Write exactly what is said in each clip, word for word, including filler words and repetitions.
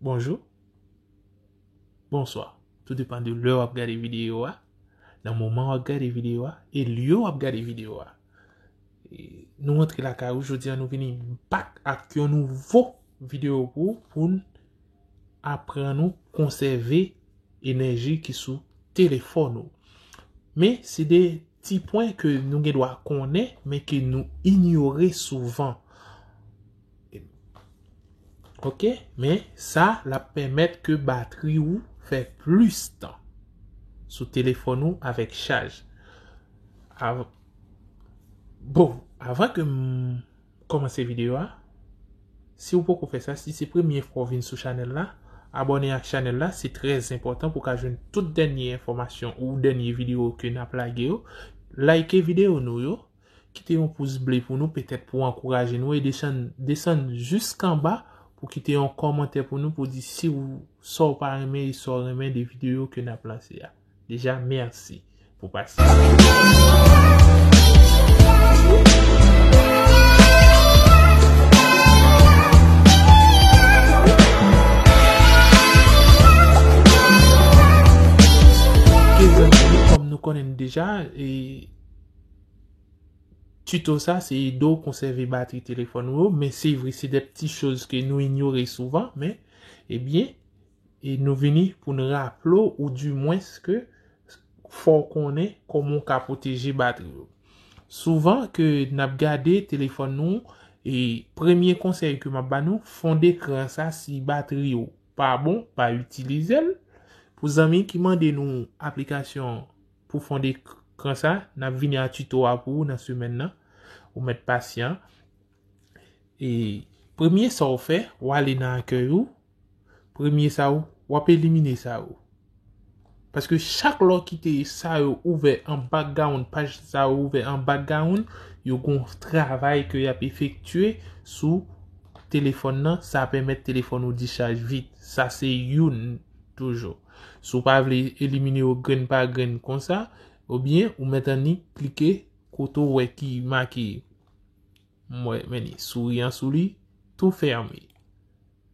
Bonjou. Bonswa. Tou depann de lè w ap gade videyo a, nan moman w ap gade videyo a, e lye w ap gade videyo a. E nou antre lakay ou, jodi a nou vini back ak yon nouvo videyo pou, pou n aprann ou konsève enèji ki sou telefòn ou. Men, se de ti pwen ke nou gen dwa konnen, men ke nou inyore souvan. Ok, men sa l ap pèmèt ke batri ou fè plis tan sou telefòn ou avèk chaj. Av-, bon, avan ke m kòmanse videyo a, si w poko fè sa, si se premye fwa w vin sou chanèl la, abòne ak chanèl la, se trè enpòtan pou w ka jwenn tout dènye enfòmasyon ou dènye videyo ke n ap lage yo. Like videyo nou yo, kite yon pous ble pou nou, petèt pou ankouraje nou, e desann, desann jiskanba pou kite yon kòmantè pou nou, pou di si w, sa w pa renmen e sa w renmen de videyo ke n ap lanse a. Deja, mèsi pou pasyans. Ok, zanmi, kòm nou konnen deja, e, tuto sa, se ede w konsève batri telefòn ou yo, men se vre, se de ti choz ke nou inyore souvan, men, ebyen, e nou vini pou n raple w, ou dimwens ke fò w konnen kòman w ka pwoteje batri w. Souvan ke n ap gade telefòn nou, e premye konsèy ke m ap ba nou, fon dekran sa, si batri w pa bon, pa itilize l. Pou zanmi ki mande nou aplikasyon pou fon dekran sa, n ap vini a tuto a pou ou nan semèn nan. Ou mèt pasyan. E premye sa w fè, w ale nan akèy ou. Premye sa w, w ap elimine sa yo. Paske chak lè w kite sa yo ouvè an background, paj sa yo ouvè an background, yo gon travay ke y ap efektye sou telefòn nan, sa pèmèt telefòn ou dichaj vit. Sa se youn toujou. Si w pa vle elimine yo grenn pa grenn konsa, oubyen ou mèt annik klike kote w wè ki make, m wè, men li souri an sou li, tou fèmen.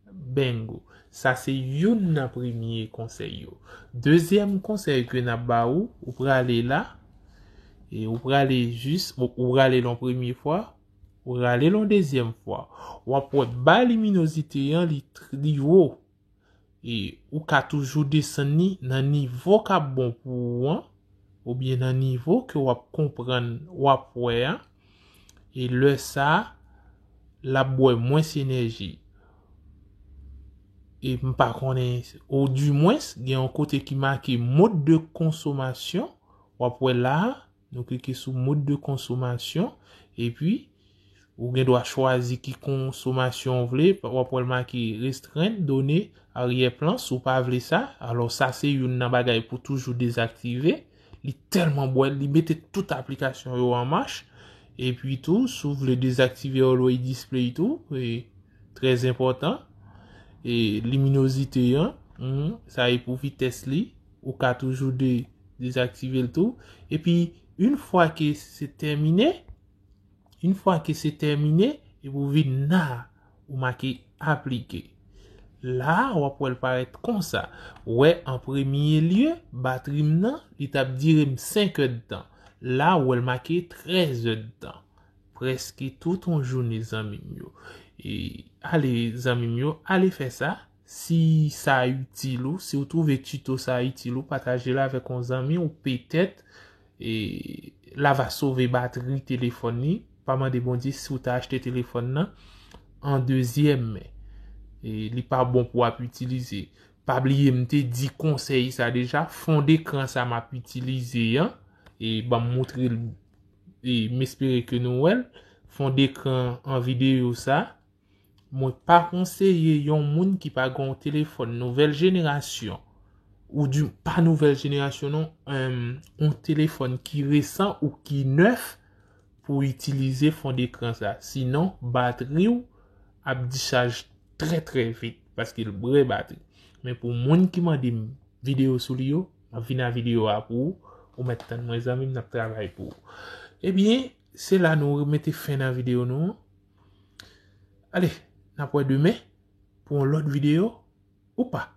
Bingo. Sa se youn nan premye konsèy yo. Dezyèm konsèy ke n ap ba ou, ou prale la, e ou prale jis, ou, ou prale l yon premye fwa, ou prale l yon dezyèm fwa. W ap wè ba liminozite an, li tr-, li wo. E ou ka toujou desann li nan nivo k ap bon pou ou an, oubyen nan nivo ke w ap konprann, w ap wè an. E lè sa a, l ap bwè mwens enèji. E m pa konnen, ou dimwens, gen yon kote ki make mode de consommation, w ap wè la a, nou klike sou mode de consommation, epi ou gen dwa chwazi ki konsomasyon w vle, w ap wè l make restreindre données arrière-plan, si w pa vle sa, alò sa se youn nan bagay pou toujou dezaktive. Li tèlman bwè, li mete tout aplikasyon yo an mach. Epi tou, si w vle dezaktive always display tou, e, trè enpòtan. E liminozite an, hmm, sa e pou vitès li, ou ka toujou de, dezaktive l tou. Epi, yon fwa ke se tèmine, yon fwa ke se tèmine, epi w vin la, ou make aplike. La, w ap wè l parèt konsa. Ou wè, an premye lye, batri m nan, li t ap dire m senk èdtan. La, ou wè l make trèz èdtan. Prèske tout yon jounen, zanmi m yo. E, ale, zanmi m yo, ale fè sa. Si sa itil ou, si w twouve tuto sa itil ou, pataje l avèk yon zanmi ou petèt, e, la va sove batri telefòn li. Pa mande Bondye si w ta achte telefòn nan an dezyèm men. E, li pa bon pou w ap itilize. Pa bliye m te di konsèy sa deja, fon dekran sa m ap itilize an. E, ban m moutre l, e, m espere ke nou wè l. Fon dekran an videyo sa. Mwen pa konseye yon moun ki pa gen yon telefòn nouvèl jenerasyon, ou di pa nouvèl jenerasyon non, em, yon telefòn ki resan ou ki nèf pou itilize fon dekran sa. Sinon, batri w ap dichaj trè, trè vit, paske l bwè batri. Men pou moun ki mande m videyo sou li yo, m ap vin a videyo a pou ou, ou mèt tann mwen zanmi m, n ap travay pou ou. Ebyen, se la nou mete fen nan videyo nou an. Ale, n ap wè demen pou yon lòt videyo. ou pa.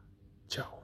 Tchaw.